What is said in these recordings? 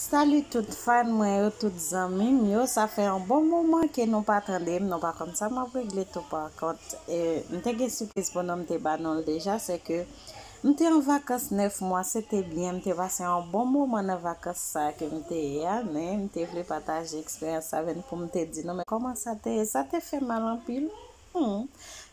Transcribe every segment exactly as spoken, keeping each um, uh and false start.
Salut tout fan mwen yo, tout zanmi m yo. Sa fè yon bon moman ke nou pa tande m, nou pa konn sa m ap regle tou. Pa kont, e, m te gen sipriz pou nou, m te ba nou l deja, se ke m te an vakans nèf mwa, se te byen, m te pase yon bon moman nan vakans sa ke m te ye a, men m te vle pataje eksperyans sa avè n pou m te di nou, men kòman sa te ye, sa te fè mal anpil. Hmm.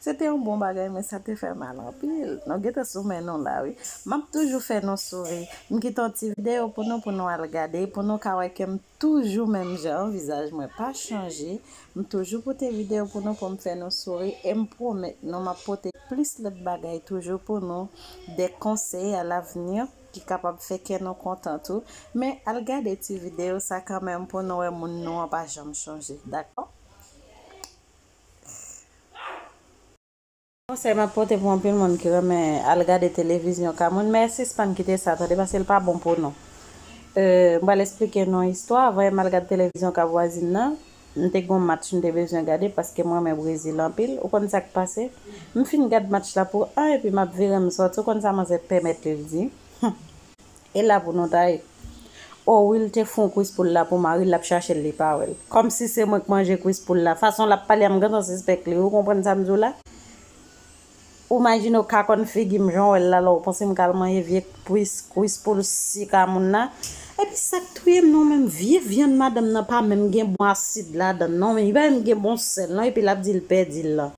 Se te yon bon bagay, men sa te fè mal anpil. Nou gentan sou men nou la, wi. M ap toujou fè nou souri. M kite yon ti videyo pou nou, pou nou al gade, pou nou ka wè ke m toujou menm jan, vizaj mwen pa chanje. M toujou pote videyo pou nou, pou m fè nou souri. E m pwomèt nou, m ap pote plis lòt bagay toujou pou nou, de konsèy a lavni ki kapab fè kè nou kontan tou. Men al gade ti videyo sa kanmenm pou nou wè moun nou an pa janm chanje, dakò? Konsèy m ap pote pou anpil moun ki renmen al gade televizyon ka moun, men sispann kite sa, tande, paske l pa bon pou nou. Euh, m pral eksplike nou yon istwa. Avan m al gade televizyon ka vwazin nan, m te gen yon match m te bezwen gade, paske m renmen Brezil anpil. Ou konn sa k pase? M fin gad match la pou an, epi m ap vire m sòti. Ou konn sa manzè pèmèt li, l di? E la pou nou ta ye. O wi, l te fon kwis poul la pou mari l, l ap chache l, li pa wè l. Kòmsi se mwen k manje kwis poul la. Fason l ap pale a, m gentan sispèk li. Ou konprann sa m di w la? Ou imajine w ka konn figi m jan w wè l la, lè w panse m ka al manje vye kwis, kwis poul sik a moun nan. Epi sa k touye m non, menm vye vyann madanm nan pa menm gen bon asid ladan l non, men li pa menm gen bon sèl non, epi l ap di l pèdi l lan.